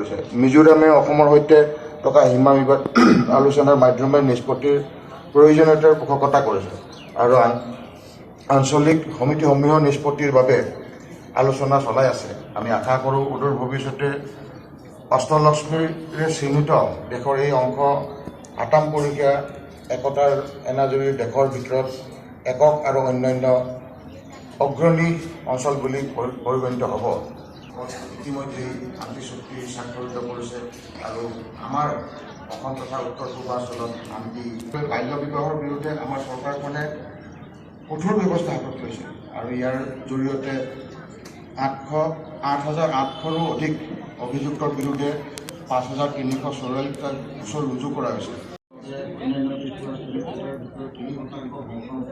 কৰিছে। মিজোৰামে অসমৰ সৈতে থকা সীমা বিবাদ আলোচনাৰ মাধ্যমেৰে নিষ্পত্তিৰ প্ৰয়োজনীয়তাৰ পোষকতা কৰিছে আৰু আঞ্চলিক সমিতিসমূহৰ নিষ্পত্তিৰ বাবে আলোচনা চলাই আছে। আমি আশা কৰোঁ, অদূৰ ভৱিষ্যতে অষ্টলক্ষ্মীৰে চিহ্নিত দেশৰ এই অংশ আতামপুৰুষীয়া একতাৰ এনাজৰীৰ দেশৰ ভিতৰত একক আৰু অন্যান্য অগ্ৰণী অঞ্চল বুলি পৰিগণিত হ'ব। ইতিমধ্যেই শান্তি চুক্তি স্বাক্ষৰিত কৰিছে আৰু আমাৰ অসম তথা উত্তৰ পূৰ্বাঞ্চলত শান্তি। বাল্য বিবাহৰ বিৰুদ্ধে আমাৰ চৰকাৰখনে কঠোৰ ব্যৱস্থা হাতত লৈছে আৰু ইয়াৰ জৰিয়তে 8,800ৰো অধিক অভিযুক্তৰ বিৰুদ্ধে 5344টা গোচৰ ৰুজু কৰা হৈছে। 3%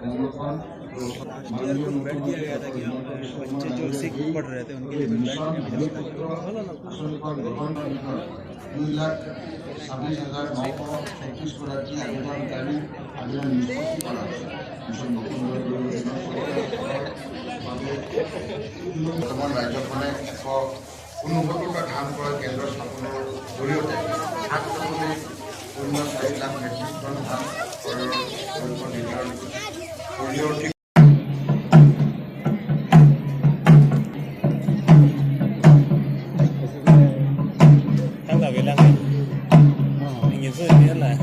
সংৰক্ষণ। हॉस्टल को बेड दिया गया था कि यहाँ बच्चे जो सिख पढ़ रहे थे, उनके लिए भी बेड। আঁচনিখন গ্ৰহণ 2,26,936গৰাকী আবেদনকাৰী আবেদন নিষ্পত্তি কৰা হৈছে। মিছন বসুন্ধৰা বাবে বৰ্তমান ৰাজ্যখনে 169টা ধান ক্ৰয় কেন্দ্ৰ স্থাপনৰ জৰিয়তে 7.04 লাখ মেট্ৰিক টন ধান ক্ৰয়ৰ লক্ষ্য নিৰ্ধাৰণ সৰিয়হৰ Thằng nào Việt Nam ấy? Anh nhìn rất là biết là